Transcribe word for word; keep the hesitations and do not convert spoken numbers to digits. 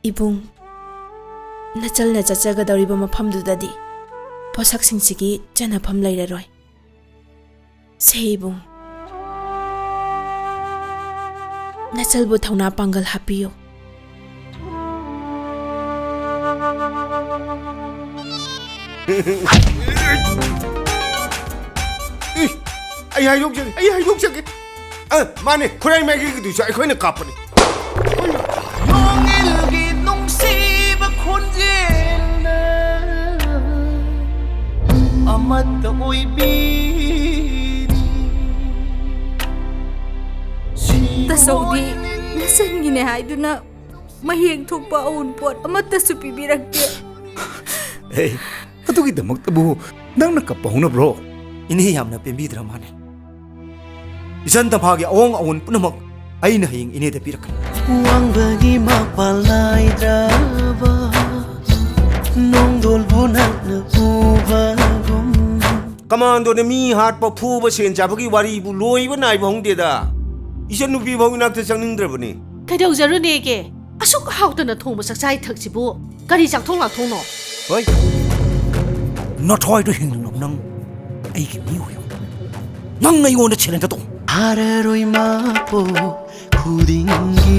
ꯏꯕꯨꯡ, ꯅꯆꯜꯅ ꯆꯠꯆꯒꯗꯧꯔꯤꯕ ꯃꯐꯝꯗꯨꯗꯗꯤ ꯄꯣꯠꯁꯛꯁꯤꯡꯁꯤꯒꯤ ꯆꯟꯅꯐꯝ ꯂꯩꯔꯔꯣꯏ꯫ ꯁꯦ ꯏꯕꯨꯡ, ꯅꯆꯜꯕꯨ ꯊꯧꯅꯥ ꯄꯥꯡꯒꯜ ꯍꯥꯞꯄꯤꯌꯨ꯫ ꯏ, ꯑꯩ ꯍꯥꯏꯗꯣꯛꯆꯒꯦ, ꯑꯩ ꯍꯥꯏꯗꯣꯛꯆꯒꯦ꯫ ꯑ, ꯃꯥꯅꯦ, ꯈꯨꯔꯥꯏ ꯃꯥꯏꯀꯩꯒꯤꯗꯨꯁꯨ ꯑꯩꯈꯣꯏꯅ ꯀꯥꯞꯄꯅꯤ꯫ ꯌꯣꯡꯉꯤꯜꯒꯤ ꯅꯨꯡꯁꯤꯕ ꯈꯣꯟꯖꯦꯜꯅ ꯑꯃꯠꯇ ꯑꯣꯏꯕꯤꯔꯤ꯫ ꯇꯥꯆꯧꯗꯤ ꯅꯆꯟꯒꯤꯅꯦ ꯍꯥꯏꯗꯨꯅ ꯃꯍꯦꯛ ꯊꯣꯛꯄ ꯑꯎꯟꯄꯣꯠ ꯑꯃꯠꯇꯁꯨ ꯄꯤꯕꯤꯔꯛꯇꯦ꯫ ꯑꯦ, ꯑꯗꯨꯒꯤꯗꯃꯛꯇꯕꯨ ꯅꯪꯅ ꯀꯞꯄ ꯍꯧꯅꯕ꯭ꯔꯣ? ꯏꯅꯦ ꯌꯥꯝꯅ ꯄꯦꯟꯕꯤꯗ꯭ꯔ ꯃꯥꯅꯦ꯫ ꯏꯆꯟ ꯇꯝꯐꯥꯒꯤ ꯑꯑꯣꯡ ꯑꯑꯣꯟ ꯄꯨꯝꯅꯃꯛ ꯑꯩꯅ ꯍꯌꯦꯡ ꯏꯅꯦꯗ ꯄꯤꯔꯛꯀꯅꯤ꯫ ꯋꯥꯡꯕꯒꯤ ꯃꯄꯥꯜ ꯅꯥꯏꯗ꯭ꯔꯕ ꯅꯣꯡꯗꯣꯜꯕꯨ ꯅꯛꯅ ꯎꯕꯒꯨꯝ꯫ ꯀꯃꯥꯟꯗꯣꯅ ꯃꯤ ꯍꯥꯠꯄ, ꯐꯨꯕ, ꯁꯦꯟ ꯆꯥꯕꯒꯤ ꯋꯥꯔꯤꯕꯨ ꯂꯣꯏꯕ ꯅꯥꯏꯕ ꯍꯧꯗꯦꯗ꯫ ꯏꯆꯟꯅꯨꯄꯤ ꯐꯥꯎ ꯏꯅꯥꯛꯇ ꯆꯪꯅꯤꯡꯗ꯭ꯔꯕꯅꯤ꯫ ꯀꯩꯗꯧꯖꯔꯨꯅꯦꯒꯦ? ꯑꯁꯨꯛ ꯍꯥꯎꯇꯅ ꯊꯣꯡꯕ ꯆꯥꯛꯆꯥ ꯏꯊꯛꯁꯤꯕꯨ ꯀꯔꯤ ꯆꯥꯛꯊꯣꯡ ꯂꯥꯛꯊꯣꯡꯅꯣ? ꯍꯣꯏ, ꯅꯊ꯭ꯋꯥꯏꯗꯣ ꯍꯤꯡꯂꯤꯉꯝ ꯅꯪ ꯑꯩꯒꯤ ꯃꯤ ꯑꯣꯏꯌꯨ꯫ ꯅꯪ ꯑꯩꯉꯣꯟꯗ ꯆꯦꯂꯦꯟꯖ ꯇꯧ꯫ ꯍꯥꯔꯔꯣꯏ ꯃꯄꯣꯛ ꯈꯨꯗꯤꯡꯒꯤ